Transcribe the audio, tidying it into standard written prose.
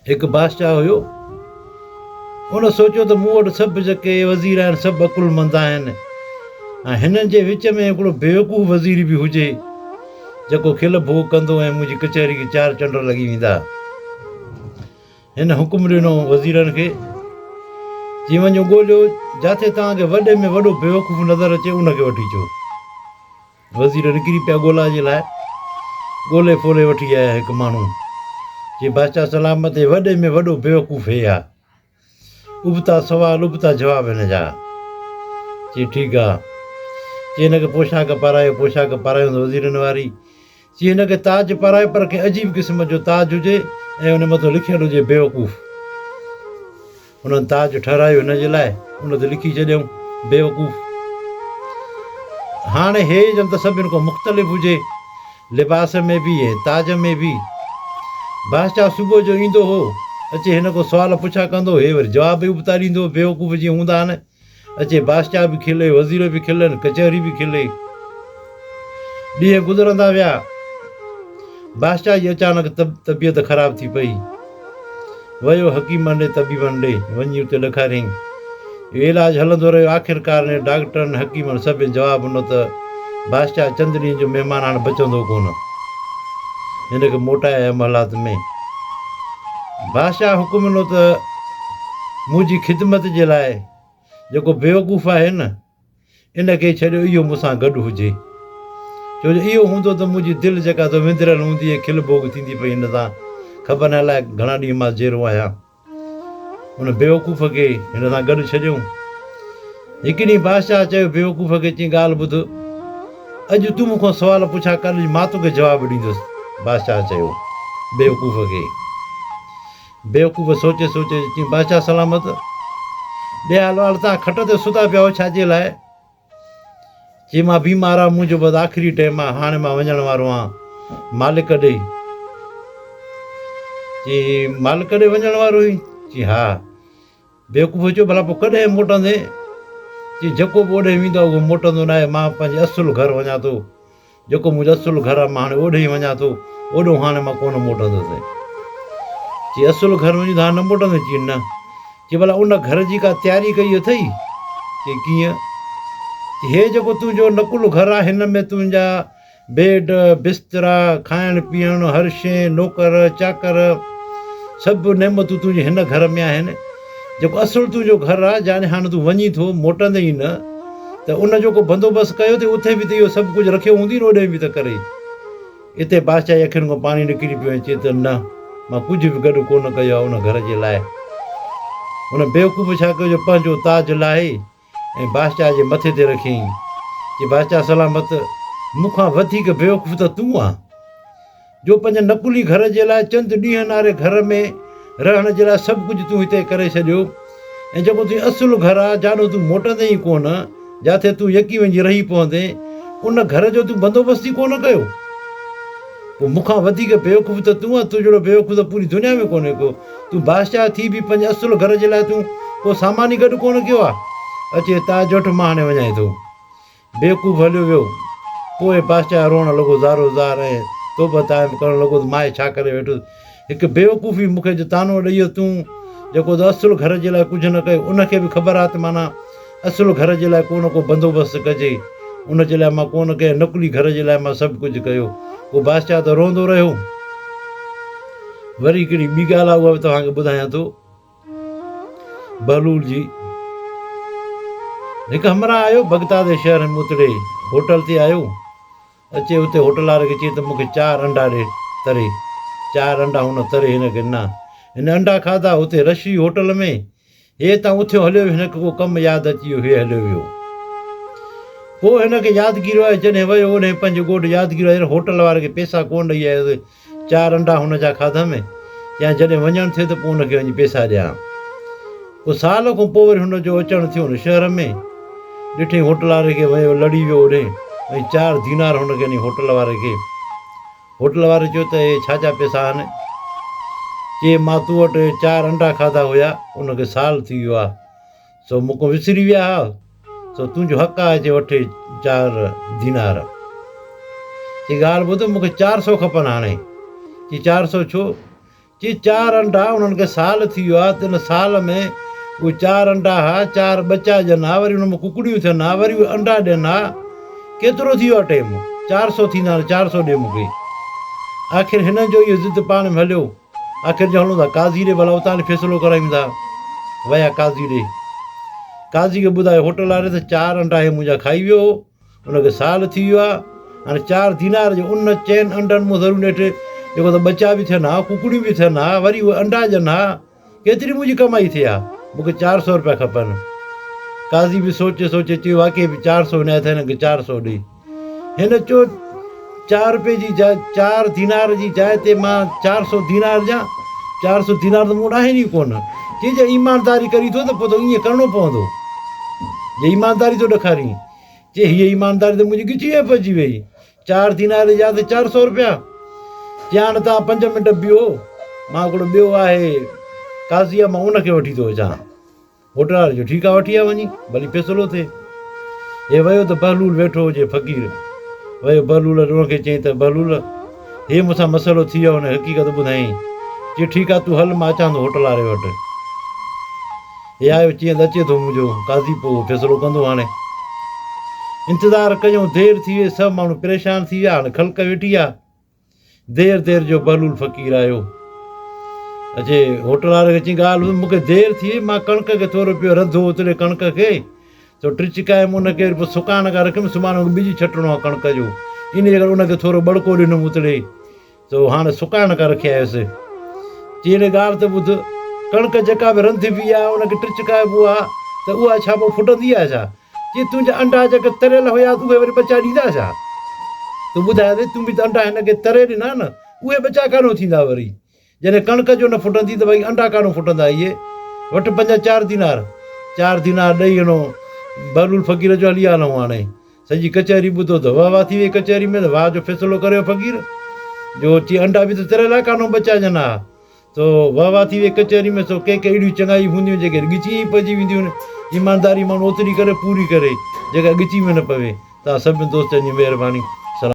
هڪ بادشاهه هيو. ان سوچيو ته مون وٽ سڀ جيڪي وزير آهن سڀ عقلمند آهن ۽ هنن جي وچ ۾ هڪڙو بيوقوف وزير به هجي جيڪو کل ڀوڳ ڪندو ۽ منهنجي ڪچهري کي چار چنڊ لڳي ويندا. هن حڪم ڏنو وزيرن کي چي وڃو ڳوليو جاٿي توهان کي وڏي ۾ وڏو بيوقوف نظر اچي ان کي وٺي اچو. وزير نڪري پيا ڳولا جي لاء. ڳولي ڦولي وٺي آيا هڪ ماڻهو. چي بادشاهه سلامت هي وڏي ۾ وڏو بيوقوف هي آ. ابتا سوال ابتا جواب هن جا. چي ٺيڪ آ. چي هن کي پوشاڪ پارايو پوشاڪ پارايونس وزيرن واري. چي هن کي تاج پارايو پر ڪنهن عجيب قسم جو تاج هجي ۽ ان مٿو لکيل هجي بيوقوف. انهن تاج ٺهرايو هن جي لاء، ان تي لکي ڇڏيائون، بيوقوف. هاڻي هي ڄڻ ته سڀن کان مختلف هجي، لباس ۾ به ۽ تاج ۾ به. بادشاهه صبح جو ايندو هو، اچي هن کان سوال پڇا ڪندو هو، هي وري جواب به ابتا ڏيندو هو، بيوقوف جيئن هوندا آهن. اچي بادشاهه به کلي، وزير به کلن، ڪچهري به کلي. ڏينهن گذرندا ويا. بادشاهه جي اچانڪ طبيعت خراب ٿي پئي. ويو حڪيمن ڏي، طبيبن ڏي، وڃي اتي ڏکاريائين. اهو علاج هلندو رهيو. آخرڪار نيٺ ڊاڪٽرن، حڪيمن سڀني جواب ڏنو ته بادشاهه چند ڏينهن جو مهمان هاڻ بچندو ڪونه. هن کي موٽائي آيا محلات ۾. بادشاهه حڪم ڏنو ته منهنجي خدمت جي لاء جيڪو بيوقوف آهي نه، ان کي ڇڏيو اهو مون سان گڏ هجي. ڇو جو اهو هوندو ته منهنجي دل جيڪا سو وندريل هوندي ۽ کل ڀوڳ ٿيندي پئي هن سان. خبر ناهي الائي گهڻا ڏينهن مان جيئرو آهيان. ان بيوقوف کي هن سان گڏ ڇڏيئون. هڪ ڏينهن بادشاهه چيو بيوقوف کي چيائين ڳالهه ٻڌ، اڄ تون مون کان سوال پڇا ڪر اڄ مان توکي جواب ڏيندس. بادشاهه چيو بيوقوف کي. بيوقوف سوچي سوچي چيائين بادشاهه سلامت، ڏي حال احوال توهان کٽ تي ستا پيا آهيو ڇا جي لاء؟ چي مان بيمار آهيان منهنجو بس آخري ٽيم آهي هاڻي مان وڃڻ وارو آهيان مالڪ ڏي. چي مالڪ ڏي وڃڻ وارو آهين؟ چي ها. بيوقوف چيو ڀلا پوء ڪڏهن موٽندين؟ چي جيڪو به اوڏهين ويندو آهي اهو موٽندو ناهي مان پنهنجي اصل گهر وڃان ٿو. جيڪو منهنجو اصل گهر آهي مان هاڻي اوڏهين وڃان ٿو اوڏهون هاڻي مان ڪونه موٽندس. چي اصل گهر وڃين ته هاڻي نه موٽندين؟ چي نه. چي ڀلا ان گهر جي ڪا تياري ڪئي اٿئي؟ چي ڪيئن؟ چي هي جيڪو تنهنجو نقل گهر آهي هن ۾ تنهنجا بيڊ، بسترا، کائڻ پيئڻ، هر شيء، نوڪر، چاڪر، سڀ نعمتون تنهنجي هن گهر ۾ آهن. جيڪو اصل تنهنجو گهر آهي جاڏي هاڻي تون وڃين ٿو موٽندين ئي نه ته ان جو ڪو بندوبست ڪيو اٿئي اتي به ته اهو سڀ ڪجهه رکيو هوندي نه اوڏي به ته ڪري. اتي بادشاهه جي اکين کان پاڻي نڪري پيو ۽ چئي ته نه مان ڪجهه به گڏ ڪونه ڪيو آهي ان گهر جي لاء. هن بيوقوف ڇا ڪيو جو پنهنجو تاج لاهي ۽ بادشاهه جي مٿي تي رکيائين. چي بادشاهه سلامت مون کان وڌيڪ بيوقوف ته تون آن. جو پنهنجي نقلي گهر جي لاء چند ڏينهن واري گهر ۾ رهڻ جي لاء سڀ ڪجهه تون هتي ڪري ڇڏيو ۽ جيڪو تنهنجو اصل گهر آهي جاڏو تون موٽندين ئي ڪونه، جاٿي تون يڪي وڃي رهي پوندين، ان گهر جو تون بندوبست ئي ڪونه ڪيو. پوء مون کان وڌيڪ بيوقوف ته تون آهين، تو جهڙو بيوقوف ته پوري دنيا ۾ ڪونهي ڪو. تون بادشاهه ٿي به پنهنجي اصل گهر جي لاء تون ڪو سامان ئي گڏ ڪونه ڪيو آهي. اچ هي تاج وٺ، مان هاڻي وڃانء ٿو. بيوقوف هليو ويو. پوء بادشاهه روئڻ لڳو زارو زار ۽ توبه تائب ڪرڻ لڳو ته مان هي ڇا ڪري ويٺس. هڪ بيوقوفي مون کي جو طعنو ڏئي ويو تون جيڪو ته اصل گهر جي لاء ڪجهه نه ڪيو ان کي به خبر آهي ته معنيٰ اصل گهر جي لاء ڪو نه ڪو بندوبست ڪجي ان جي لاء مان ڪو نه ڪيو نقلي گهر جي لاء مان سڀ ڪجهه ڪيو. پوء بادشاهه ته روئندو رهيو. وري هڪڙي ٻي ڳالهه آهي اها به توهان کي ٻڌايان ٿو. بهلول جي هڪ همراهه آيو بغداد جي شهر ۾ اتڙي هوٽل تي آيو اچي اتي هوٽل واري کي چئي ته مون کي چار انڊا ڏي تري چار انڊا هن تري هن کي ڏنا هن انڊا کاڌا اتي رش هئي هوٽل ۾ هي اتان اٿيو هليو ويو هن کي ڪو ڪم ياد اچي ويو هي هليو ويو پوء هن کي يادگيرو آيو جڏهن ويو اوڏهين پنهنجي ڳوٺ يادگيرو آيو هوٽل واري کي پيسا ڪونه ڏئي آيس چار انڊا هن جا کاڌم، يا جڏهن وڃڻ ٿئي ته پوء ان کي وڃي پئسا ڏيان. پوء سال کان پوء وري هن جو اچڻ ٿيو هن شهر ۾. ڏٺئين هوٽل واري کي ويو لڙي ويو اوڏهين ۽ چار دينار هن کي ڏني هوٽل واري کي. هوٽل واري چيو ته اهي ڇا جا پئسا آهن؟ چي مان تو وٽ چار انڊا کاڌا هيا، ان کي سال ٿي ويو آهي. سو مون کان وسري ويا ها، سو تنهنجو حق آهي چي وٺ چار دينار. چي ڳالهه ٻڌ مون کي 400 کپن هاڻي. چي 400 ڇو؟ چي چار انڊا انهن کي سال ٿي ويو آهي ته ان سال ۾ اهي چار انڊا ها چار ٻچا ڏين ها وري ان مان ڪڪڙيون ٿين ها وري اهي انڊا ڏين ها ڪيترو ٿي ويو آهي ٽيم 400 ٿيندا آهن 400 ڏي مون کي آخر هنن جو اهو ضد پاڻ ۾ هليو آخر جو هلون ٿا قاضي ڏي ڀلا اتان فيصلو ڪرايون ٿا ويا قاضي ڏي قاضي کي ٻڌايو هوٽل واري ته چار انڊا هي منهنجا کائي ويو هو ان کي سال ٿي ويو آهي هاڻي چار دينار جو ان چئن انڊن مون ضرور نيٺ جيڪو ته ٻچا به ٿين ها ڪڪڙيون به ٿين ها وري اهي انڊا ڏين ها ڪيتري منهنجي ڪمائي ٿئي ها مون کي 400 روپيا کپن قاضي به سوچي سوچي چيو واقعي به 400 نه اٿئي هن کي 400 ڏي هن چيو چار روپئي جي جاء چار دينار جي جاء تي مان 400 دينار ڏيان 400 دينار ته مون وٽ آهن ئي ڪونه چي جي ايمانداري ڪرين ٿو ته پوء ته ائين ڪرڻو پوندو جي ايمانداري ٿو ڏيکارين چي هيء ايمانداري ته منهنجي ڳچيء ۾ پئجي ويئي. چار دينار جي جاء تي 400 رپيا. چي هاڻ توهان پنج منٽ بيهو، مان هڪڙو ٻيو آهي قاضي آهي، مان ان کي وٺي ٿو اچان. هوٽل واري چيو ٺيڪ آهي وٺي آ وڃي، ڀلي فيصلو ٿئي. هي ويو ته بهلول ويٺو هجي فقير. ويو بهلول وٽ ان کي چيائين ته بهلول هي مون سان مسئلو ٿي ويو آهي، هن حقيقت ٻڌايائين. چي ٺيڪ آهي تون هل مان اچان ٿو هوٽل واري وٽ. هي آيو چيائين ته اچي ٿو منهنجو قاضي پوء فيصلو ڪندو هاڻي انتظار ڪيون دير ٿي وئي سڀ ماڻهو پريشان ٿي ويا هاڻي خلق ويٺي آ دير دير جو بهلول فقير آيو اچي هوٽل واري کي چيائين ڳالهه مون کي دير ٿي وئي مان ڪڻڪ کي ٿورو پيو رڌو اتري ڪڻڪ کي تو ٽچڪايم ان کي پوء سڪائڻ کان رکيم سڀاڻي مون کي ٻج ڇٽڻو آ ڪڻڪ جو ان جي ڪري ان کي ٿورو ٻڙڪو ڏنم اتڙي سو هاڻ سڪائڻ ڪا رکي آيس. چي اڙي ڳالهه ته ٻڌ، ڪڻڪ جيڪا به رنڌبي آهي، ان کي ٽچڪائبو آهي ته اها ڇا پوء ڦٽندي آهي ڇا؟ چي تنهنجا انڊا جيڪي تريل هيا ته اهي وري ٻچا ڏيندا ڇا؟ تو ٻڌايو ته تون به ته انڊا هن کي تري ڏنا نه، اهي ٻچا ڪانه ٿيندا وري. جڏهن ڪڻڪ جو نه ڦٽندي ته ڀئي انڊا ڪانه ڦٽندا اهي. وٺ پنهنجا چار دينار. چار دينار ڏئي هنو بهلول فقير جو هلي آ هلون هاڻي. سڄي ڪچهري ٻڌو ته واهه واهه ٿي وئي ڪچهري ۾ ته واهه جو فيصلو ڪريو فقير جو چي انڊا به ته تري لاء ڪانو بچائجن ها سو واهه واهه ٿي وئي ڪچهري ۾ سو ڪي ڪي اهڙيون چڱايون هونديون جيڪي ڳچي ئي پئجي وينديون آهن ايمانداري ماڻهو اوتري ڪري پوري ڪري جيڪا ڳچي ۾ نه پوي توهان سڀني دوستن جي مهرباني.